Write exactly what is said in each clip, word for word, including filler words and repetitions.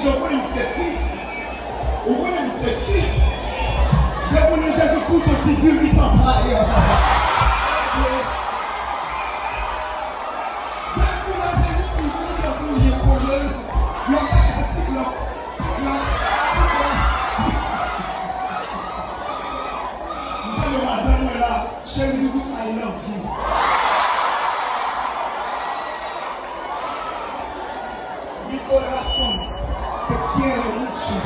Ou konnen m sexy. Ou konnen m sexy. Depi w nan Jezi Kris, ou ti diri san pay. Depi w nan Jezi Kris, ou jan pou ye koyèz. Lòt bagay se ti klòk, ti klòk, ti klòk. M salye madanm mwen la. Cheri doudou, I love you. Mi corazón te quiere mucho.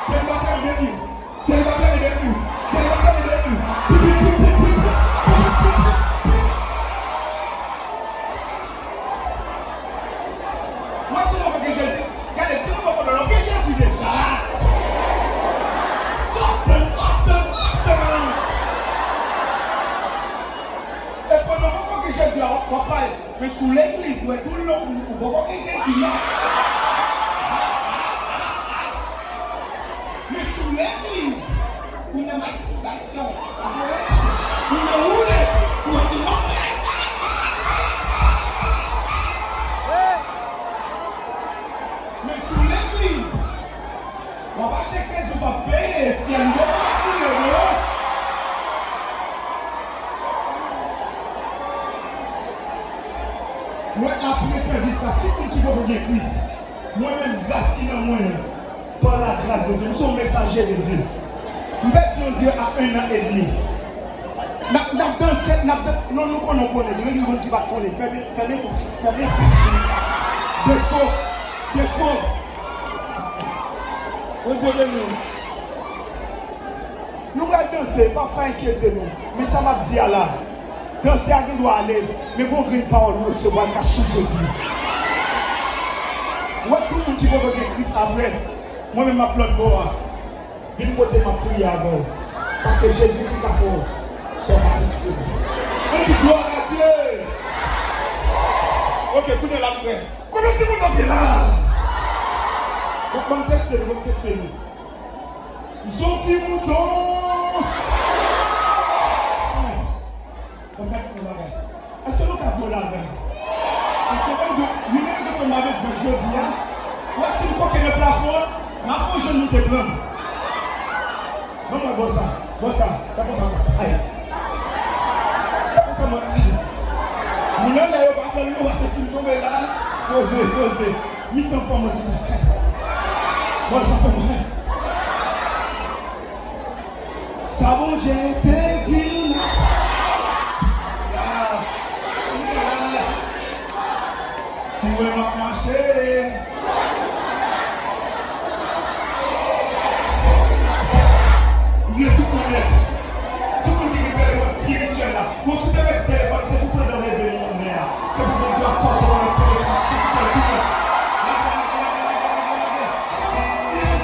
Selibatè m defi w. Selibatè m defi w. Selibatè m defi w. Pi, pi, pi. Mwen si nou poko gen Jezi. Gade, si nou poko gen Jezi deja. Sa w ap tann, sa w ap tann, sa w ap tann. E pandan w poko gen Jezi a, w ap, w ap pale. Men sou legliz, w wè tou lè w, ou poko gen Jezi a. Men sou legliz, ou nan mastibasyon. Ou nan woule, ou nan woule. Men sou legliz, w ap achte kredi, w p ap peye, si a li poko retire, non. Mwen, apre sèvis la, tout moun ki poko gen Kris, mwen menm, gras ki nan mwen, par la grâce de Dieu, m se yon mesaje de Dye. M pèdi yon zye a un an et demi. N ap, n ap danse, n ap dan-, non, nou konnen, w konnen. Gen yon moun ki pa t konnen. Fèmen, fèmen bouch, fèmen bouch ou. Defo, defo. Bondye beni w. Nou pral danse, pa, pa enkyete nou. Men sa m ap di a la, danse a gen dwa ale, men gon grenn pawòl ou resevwa l ka chanje vi w. Ou wè tout moun ki poko gen Kris apre, mwen menm m ap lòt bò a. Vin kote m ap priye avè w. Paske Jezi ki ka fè w sa w pa t espere. Ann di glwa a Dye! Oke, kounye a la m prè. Konbyen timoun nan pye la? Bon, ban m teste nou, ban m teste nou. M se yon ti mouton. Fò m gade yon bagay. Èske nou ka vole avè m? Èske nou, youn nan rezon ke m avèk Greg jodi a, ou wè si m koke nan plafon an, m ap fè w jwenn moute pran m. Ban mwen bò sa, bò sa, gad bò sa, ay. Gad bò sa mwen. Moun anlè yo pa fè l non, paske si m tonbe la, poze, poze. Mitan fò mwen di sa. Bò sa fè mwen. Sa Bondye te di m. Ah, ah. Si w wè m ap mache. M vle tout moun nèt. Tout moun ki gen telefòn espirityèl la. Bon, si w te mete telefòn, se pou pandan reve nou anlè a. Se pou Bondye ap pòte w nan telefòn espirityèl tou nèt. Lage, lage, lage, lage, lage, lage.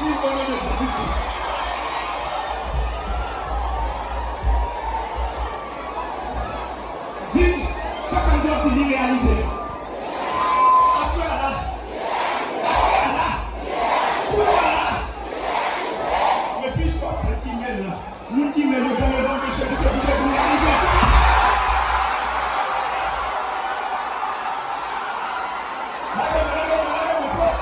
O non de Jezikri. Vin, chak sa m te ap di, li reyalize. Aswè a la. Aswè a la. Kounye a la. Men plis w ap fè imèl la, moun imèl yo, bon, men non de Jezi, se pou Jezi reyalize. Lage mwen, lage mwen, lage mwen, pwòp.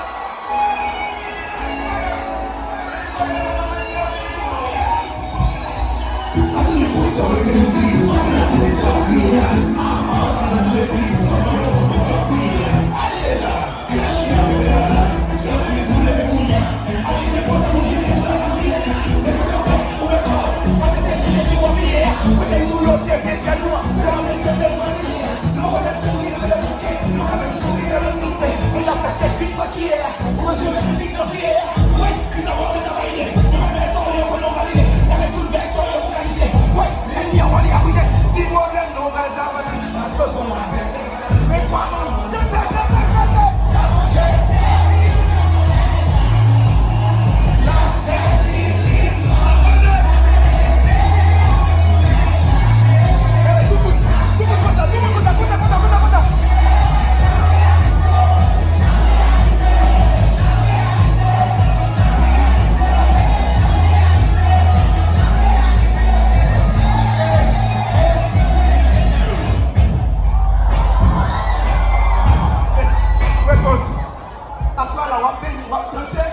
Aswè la, w ap beni, w ap danse,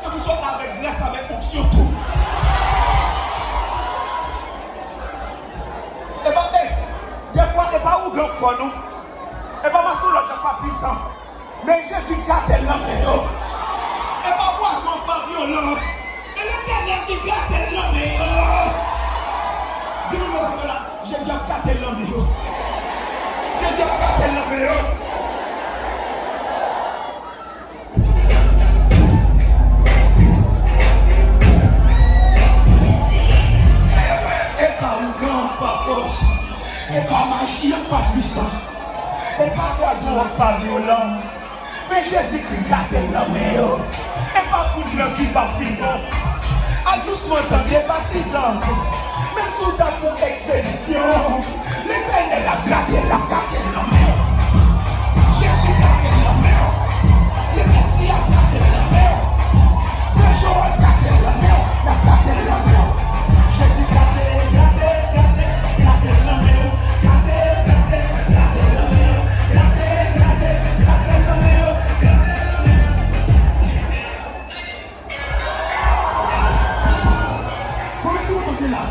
se pou sot la avèk gras, avèk onksyon tou. E pa, e, defwa, e pa ougan k fò, non. E pa masolòt la k pa pwisan. Men Jezi gate l nan men yo. E pa pwazon k pa vyolan. E Letènèl ki gate l nan men yo. Di moun bò kote w la, Jezi ap gate l nan men yo. Jezi ap gate l nan men yo. E pa ougan an k pa fò. E pa maji an k pa pwisan. E pa pwazon an k pa vyolan. Men Jezikri gate l nan men yo. E pa poud lan ki p ap fin bon. Al dousman tande, patizan. Menm si w ta fè yon ekspedisyon, Letènèl ap gade l, l ap gade l nan men w. Jezi gade l nan men w. Sentespri a gade l nan men w. Sen Jowèl gade l nan men w. L ap gade l nan men w. Jezi gade, gade, gade, gade l nan men w. Gade, gade, gade l nan men w. Gade, gade, gade l nan men w. Gade l nan men w. Konbyen ti moun ki la?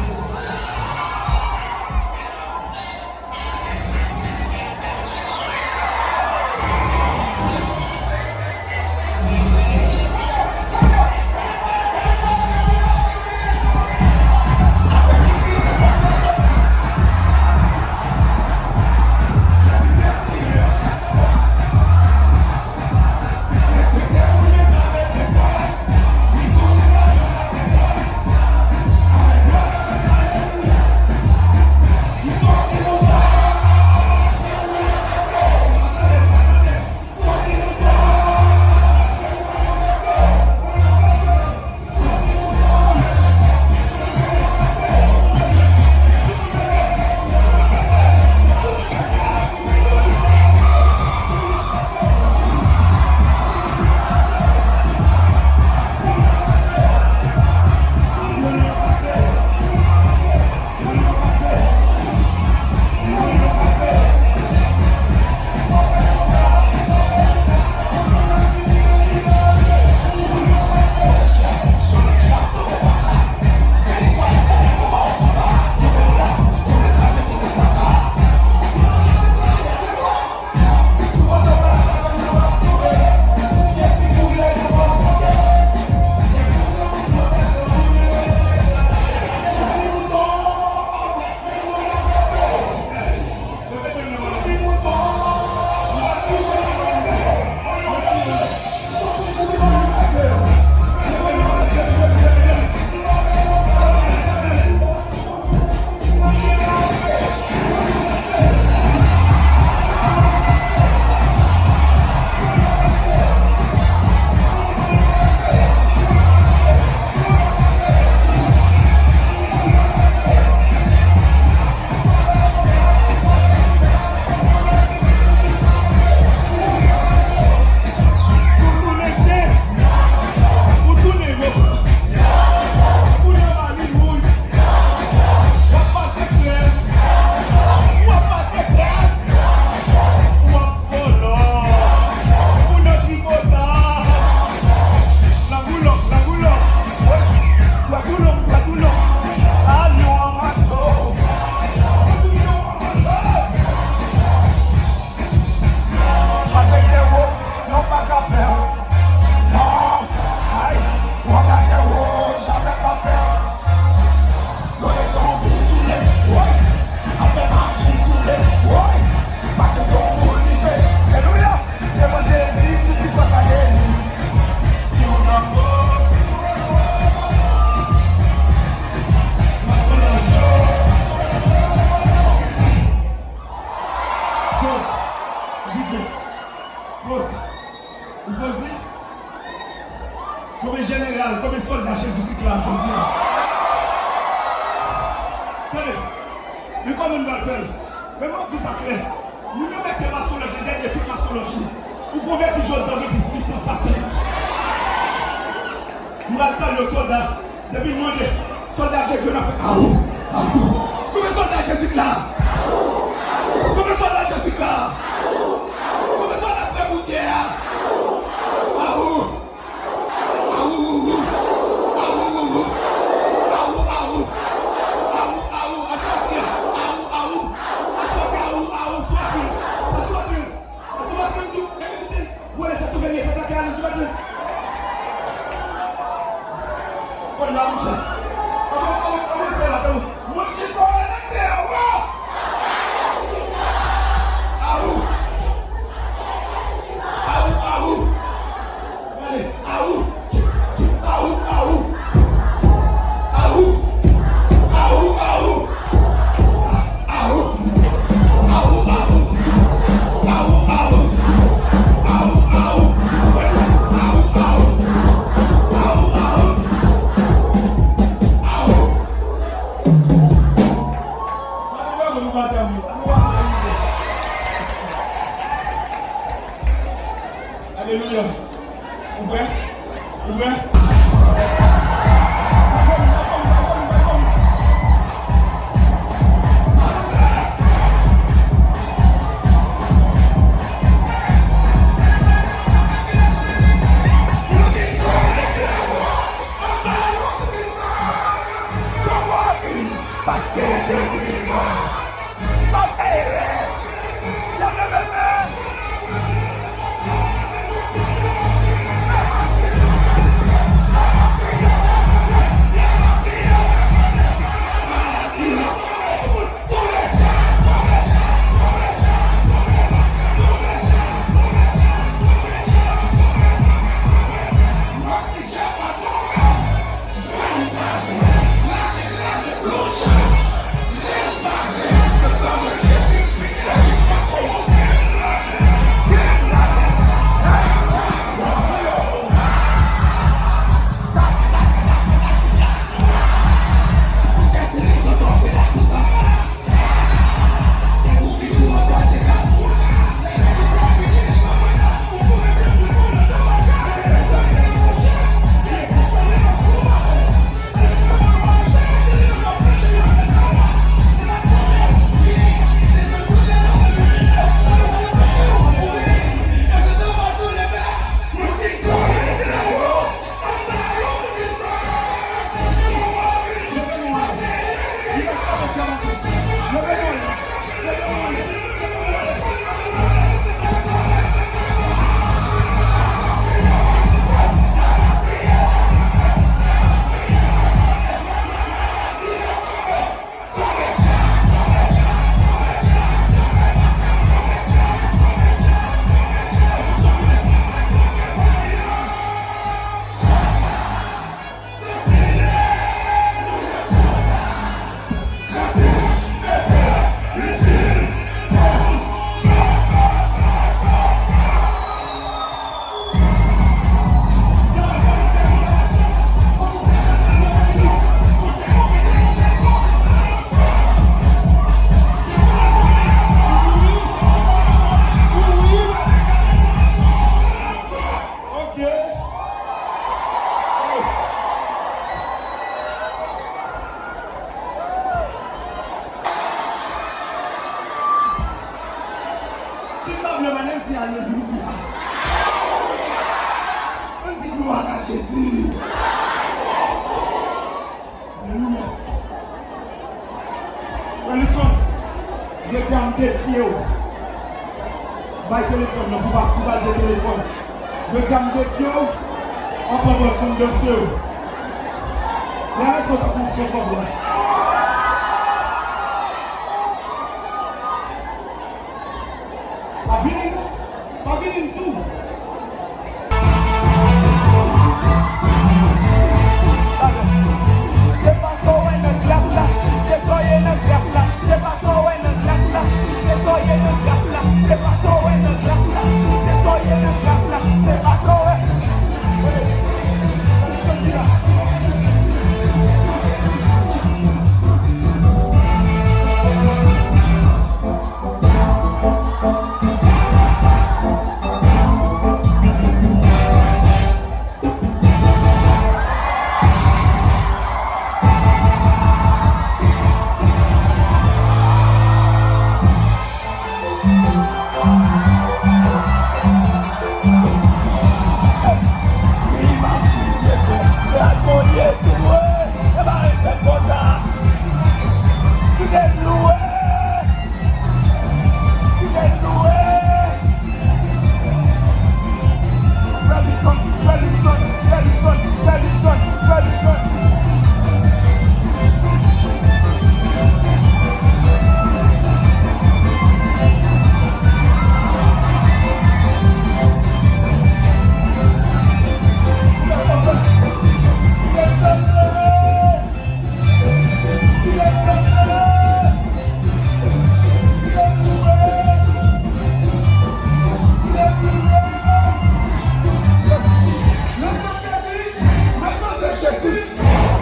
Sòlda Jezikri k la jodi a. Tande, men kòman n pral fè l? Men m ap di sa klè. Moun yo mete masonlòj nan dènye tout masonlòj li. Ou konvèti jodi a, ou gen plis pwisans pase l. M pral salye w, sòlda. Depi n mande, sòlda Jezi yo, n ap fè aou, aou. Konbyen sòlda Jezi k la? Konbyen sòlda Jezi k la? Konbyen sòlda k prè pou gè a? Aou. Aou! Aou, aou! Gade, aou! Aou, aou! Aou! Aou, aou! Aou, aou! Aou, aou! Aou, aou! Aou, aou! Aou, aou! Aou! Alelouya. Ou prè? Ou prè? Paske Jezi vini. Ok. Si n pa vle wè l, ann di alelouya. Ann di glwa a Jezi. Alelouya. Wellington, jodi a m dedye w. Bay telefòn nan pou pa, pou pa de telefòn. Jodi a m dedye w, w ap pran pòz fanm danse yo. Lè a yo tankou fè kòb la. Pa vini non. Pa vini m di w. Se pa sa w wè nan glas la, se sa w ye nan glas la. Se pa sa w wè nan glas la, se sa w ye nan glas la. Se pa sa w wè nan glas la, se sa w ye nan glas la. Se pa sa w wè. Gade, gade sa m di la.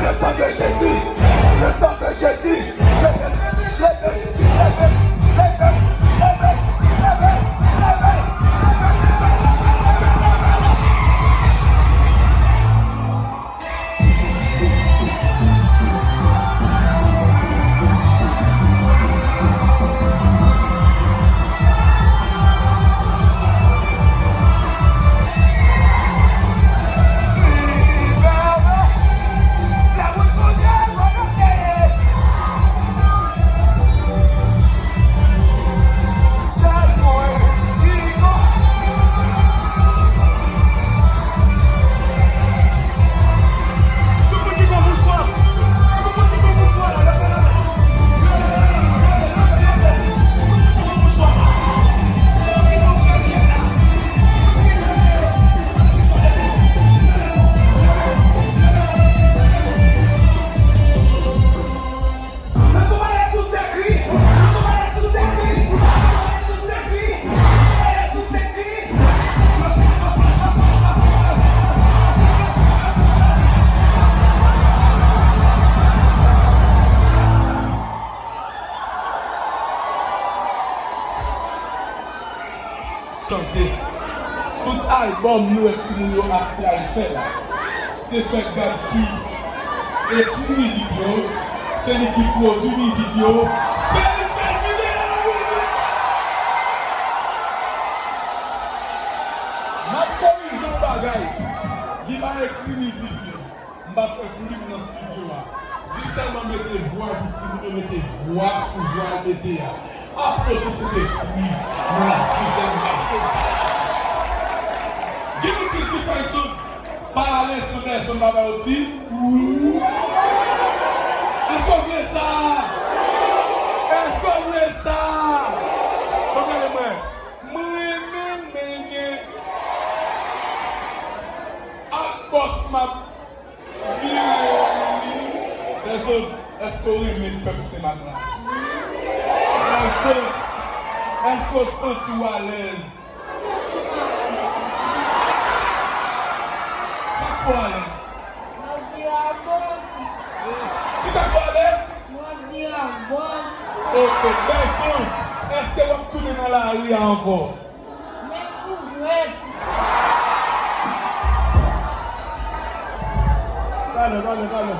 Le sang de Jésus, le sang de Jésus, leve, leve, leve, leve. Chante. Tout albòm nou wè timoun yo ap tray fè la, se frè Gad ki ekri mizik yo, se li ki pwodui mizik yo, se li k fè videyo mizik. M ap korije yon bagay, li pa ekri mizik yo. M pa t wè plim nan estidyo a. Li sèlman mete vwa epi timoun yo mete vwa sou vwa l mete a. Aplodi Sentespri nan lavi jèn gason sa a. Gen moun ki di, Fayson, pa alèz nan pèsonn pa ba yo ti? Wi. Èske w vle sa? Èske w vle sa? Bon, gade mwen. Mwen renmen l, men gen ak bòs m ap Pèsonn, èske w renmen pèp Senmak la? Pèsonn, èske w santi w alèz? Sa k fè w alèz? Kisa k fè w alèz? Ok, pèsonn, èske w ap tounen nan lari a ankò? Men pou jwèt. Talè, talè, talè.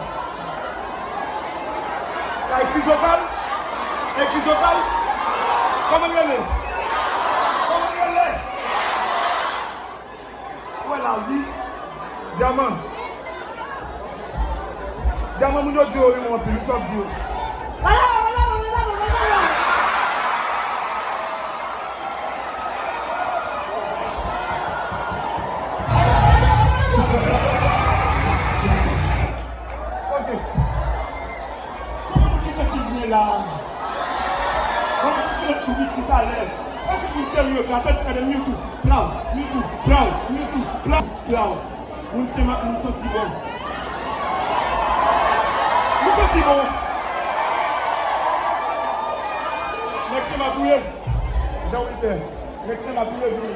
Sa ekri Zopal? Ekri Zopal? Kòman l rele? Kòman l rele? Ou wè lavi? Dyaman. Dyaman, moun yo di yo renmen w anpil, wi, sa w ap di yo. Pale, pale, pale, pale, pale. Ok. Kòman nou te santi byen la a? Mwen mete silans tou piti talè. Oke, moun serye, gade, gade, mitou, plaw, mitou, plaw, mitou, plaw, plaw. Moun Senmak, moun santi bon. Moun santi bon. Nèg Senmak ou ye? Jan w fè. Nèg Senmak ou ye, vini.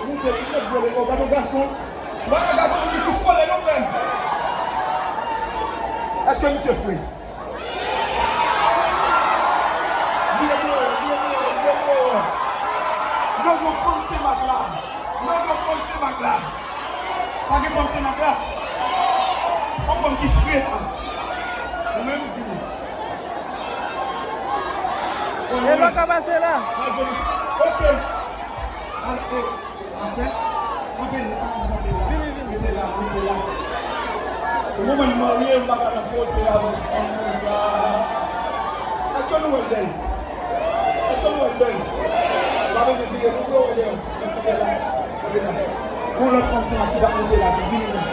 Moute, moute, vole. O, gade yon gason. Gade yon gason, li plis vole, non, frè m. Èske misye fre? Li ye deyò, li ye deyò, li ye deyò. Yo, yo fanm Senmak la. Yo, yo fanm Senmak la. Pa gen fanm Senmak la. Yon fanm ki fre la. Ou menm, vini. E lò ka pase la. Oke. Al, e, afè. Kanpe la, kanpe la. Vini, vini. Rete la, rete la. Ou konprann marye, m pa ka nan fwote avèk fanm konsa. Èske nou wè l bèl? Èske nou wè l bèl? Pa bezwen vire, nou wè l bèl. Kanpe la, kanpe la. Gon lòt fanm sa ki t ap monte la, ki vini la.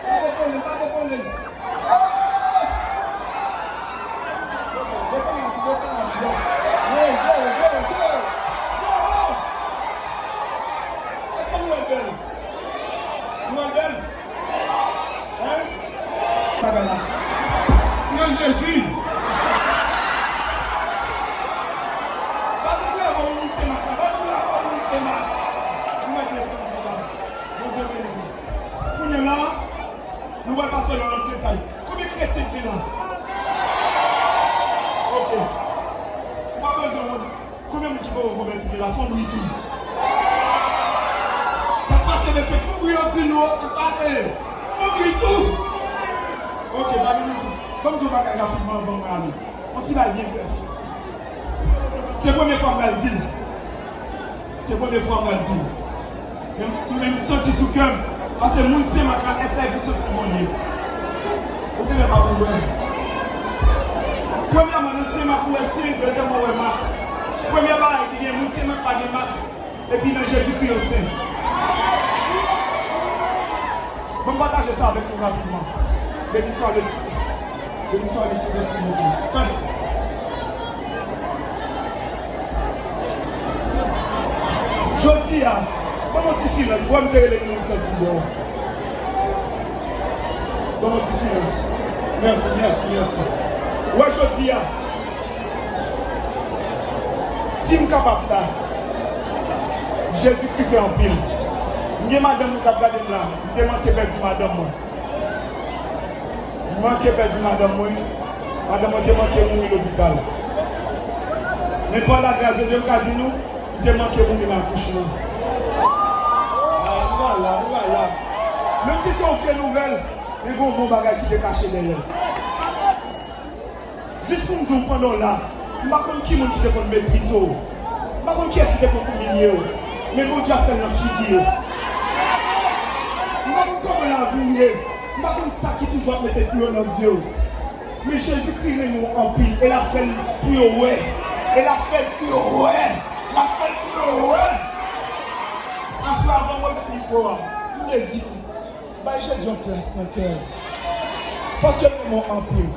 Pa depole, pa depole. Desann la, desann la, desann. Yo, yo, yo, yo. Yo, ho. Èske nou wè l bèl? Nou wè l bèl? Hein? Bagay la. Nan Jezi. Mouri tou. Sa k pase, mesye? Mouri, yo di nou, sa k pase? Mouri tou. Ok, ba nou tou. Ban m di yon bagay rapidman anvan mwen ale. Yon ti bagay byen brèf. Se premye fwa m pral di l. Se premye fwa m pral di l. Men, men m santi sou kè m. Paske moun Senmak la, èske li santi bon li? Ou te lè pa pou wè. Premyèman, nan Senmak ou wè Sen, dezyèmman ou wè Mak. Premye bagay ki gen, moun Senmak pa gen Mak. Epi nan Jezikri yo sen. Ban m pataje sa avèk nou rapidman. Beni swa Lespri. Beni swa Lespri, Lespri Bondye. Tande. Jodi a, ban m yon ti silans. Wè m te rele nou, m santi bon. Ban m yon ti silans. Mèsi, mèsi, mèsi. Wè jodi a, si m kapab la, Jezikri fè anpil. M gen madanm mwen k ap gade m la. M te manke pèdi madanm mwen. M manke pèdi madanm mwen. Madanm mwen te manke mouri lopital. Men pa la gras de Dye, m ka di nou, li te manke mouri nan akouchman. Ah, nou pa la, nou pa la. Menm si se yon vye nouvèl, men gen yon bon bagay ki te kache dèyè l. Jis pou m di w, pandan w la, m pa konn ki moun ki te konn meprize w. M pa konn kiyès ki te konn imilye w. Men Bondye ap fè l nan figi w. M pa konn kòman lavi w ye. M pa konn sa ki toujou ap mete dlo nan zye w. Men Jezikri renmen w anpil. E l ap fè l pou yo wè. E l ap fè l pou yo wè. L ap fè l pou yo wè. Aswè, avan m remèt mikwo a, m vle di nou, bay Jezi yon plas nan kè w. Paske l renmen w anpil.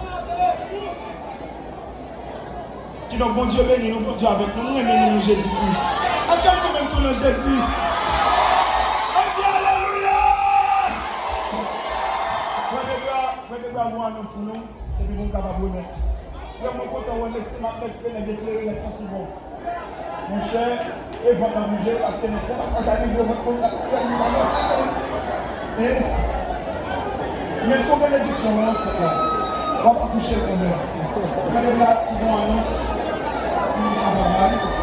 Kidonk, Bondye beni nou, Bondye avèk nou, nou renmen nou nan Jezikri. Èske nou renmen nou tou nan Jezi? Ann di alelouya! Frè Debra, frè Debra, nou anons pou nou, epi pou nou kapab remèt. Frè, mwen kontan wè nèg se m ap nèg fè nèg eklere, nèg santi bon. Monchè, e vant la bouje, paske nèg sa pa ka rive vant konsa, pou fè li pa nòmal. Men, men se yon benediksyon, wi, ansent la. W ap akouche kanmenm. Gade la, ki bon anons. Li pa nòmal.